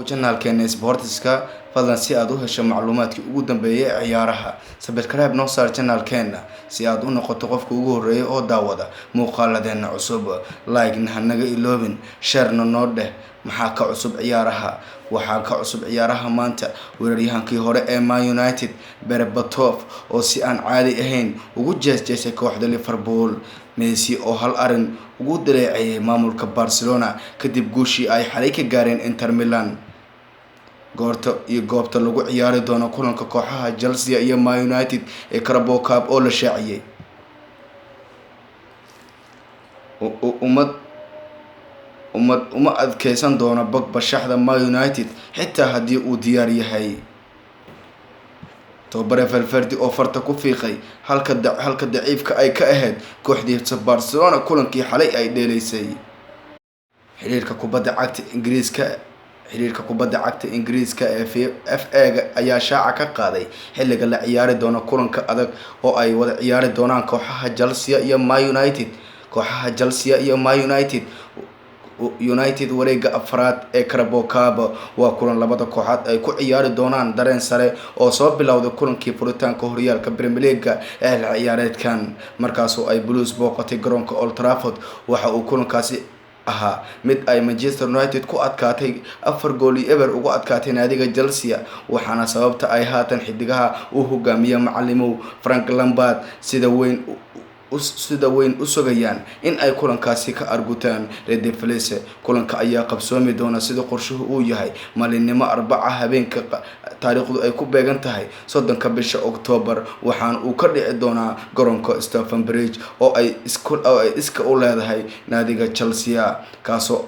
Channelkeena Sportska. Fadlan, si aad u hesho macluumaadkii ugu dambeeyay ee ciyaaraha, subscribe noo saar channelkeena si aad u noqoto qofka ugu horeeya oo daawada muuqaaladeena cusub. Like-na hanaga iloobin, sharena noo dheh. Maxaa ka cusub ciyaaraha? Waxaa ka cusub ciyaaraha maanta weeraryahankii hore ee Man United, Berbatov, oo si aan caadi ahayn ugu jeesjeesay kooxda Liverpool. Messi oo hal arin ugu daleeceeyay maamulka Barcelona kadib guushii ay xalay ka gaareen Inter Milan. Goorta iyo goobta lagu ciyaari doono kulanka kooxaha Chelsea iyo Man United ee Carabao Cup oo la shaaciyay. Ummad uma adkeysan doono Pogba shaxda Man United xitaa haddii uu diyaar yahay. Tababare Valverde oo farta ku fiiqay halka daciifka ay ka ahayd kooxdiisa Barcelona kulankii xalay ay dheeleysay. Xiriirka kubadda cagta Ingiriiska ee FA-ga ayaa shaaca ka qaaday xilliga la ciyaari doono kulanka adag oo ay wada ciyaari doonaan kooxaha Chelsea iyo Man United, kooxaha Chelsea iyo Man United, wareega afraad ee Carabao Cup. Waa kulan labada kooxood ay ku ciyaari doonaan dareen sare oo soo bilowday kulankii furitaanka horyaalka Premier League ee xilli ciyaareedkan, markaasoo ay Blues booqatay garoonka Old Trafford. Waxa uu kulankaasi ahaa mid ay Manchester United ku adkaatay, 4-0 ugu adkaatay naadiga Chelsea, waxaana sababta ay haatan xidigaha uu hogaamiya macalimow Frank Lampard sida weyn u sugayaan in ay kulankaasi ka argutaan Red Devils. Kulanka ayaa qabsoomi doona, sida qorshuhu uu yahay, maalinimo Arbaca habeenka, taariikhdu ay ku beegan tahay 30-ka bisha Octoobar, waxaana uu ka dhici doonaa garoonka Stamford Bridge oo ay iska u leedahay naadiga Chelsea, kaasoo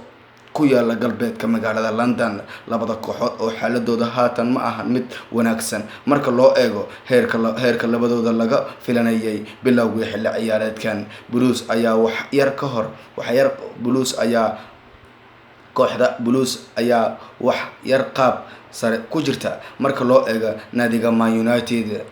ku yaala galbeedka magaalada London. Labada kooxood oo xaaladooda haatan ma ahan mid wanaagsan marka loo eego heerka labadooda laga filanayay bilowgii xilli ciyaareedkan. Blues ayaa wax yar ka hor wax yar Blues ayaa Kooxda Blues ayaa wax yar qaab sare ku jirta marka loo eego naadiga Man United.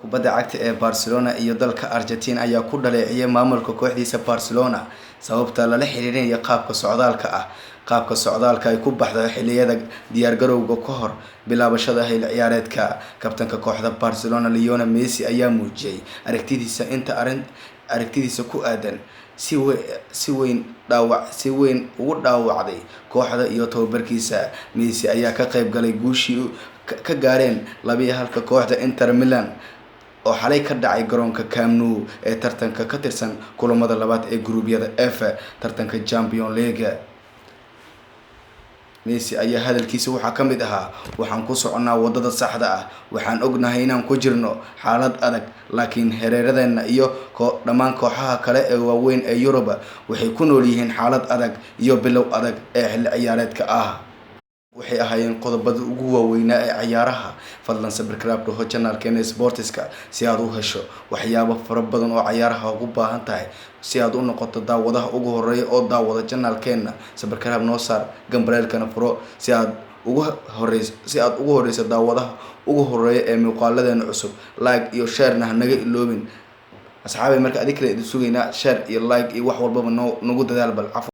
Kubadda cagta ee Barcelona iyo dalka Argentina ayaa ku dhaleeciyay maamulka kooxdiisa Barcelona sababta lala xiriirinayo qaabka socdaalka ay ku baxdo xilliyada diyaargarowga ka hor bilaabashada xilli ciyaareedka. Kabtanka kooxda Barcelona, Lionel Messi, ayaa muujiyay aragtidiisa inta arin aragtidiisa ku aadan si weyn ugu dhaawacday kooxda iyo tababarkiisa. Messi ayaa ka qayb galay guushii ka gaareen 2-1 kooxda Inter Milan oo xalay ka dhacay garoonka Camp Nou ee tartanka ka tirsan kulamada labaad ee gruubyada F tartanka Champion League. Messi ayaa hadalkiisa waxaa ka mid ahaa: "Waxaan ku soconnaa wadada saxda ah. Waxaan ognahay inaan ku jirno xaalad adag, laakiin hareeradeena iyo dhammaan kooxaha kale ee waaweyn ee Yurub waxay ku nool yihiin xaalad adag iyo bilow adag ee xilli ciyaareedka ah." Waxay ahaayeen qodobada ugu waaweynaa ee ciyaaraha. Fadlan subscribe dhaho channelkeena Sportska si aad u hesho waxyaabo fara badan oo ciyaaraha ugu baahan tahay. Si aad u noqoto daawadaha ugu horeeya oo daawada channelkeena, subscribe noo saar, gambaleelkana furo si aad ugu horeyso daawadaha ugu horeeya ee muuqaaladeena cusub. Like iyo sharena hanaga iloobin, asxaabay. Marka adig kale idin sugaynaa, share iyo like iyo wax walbaba noo nagu dadaal. Bal cafwan.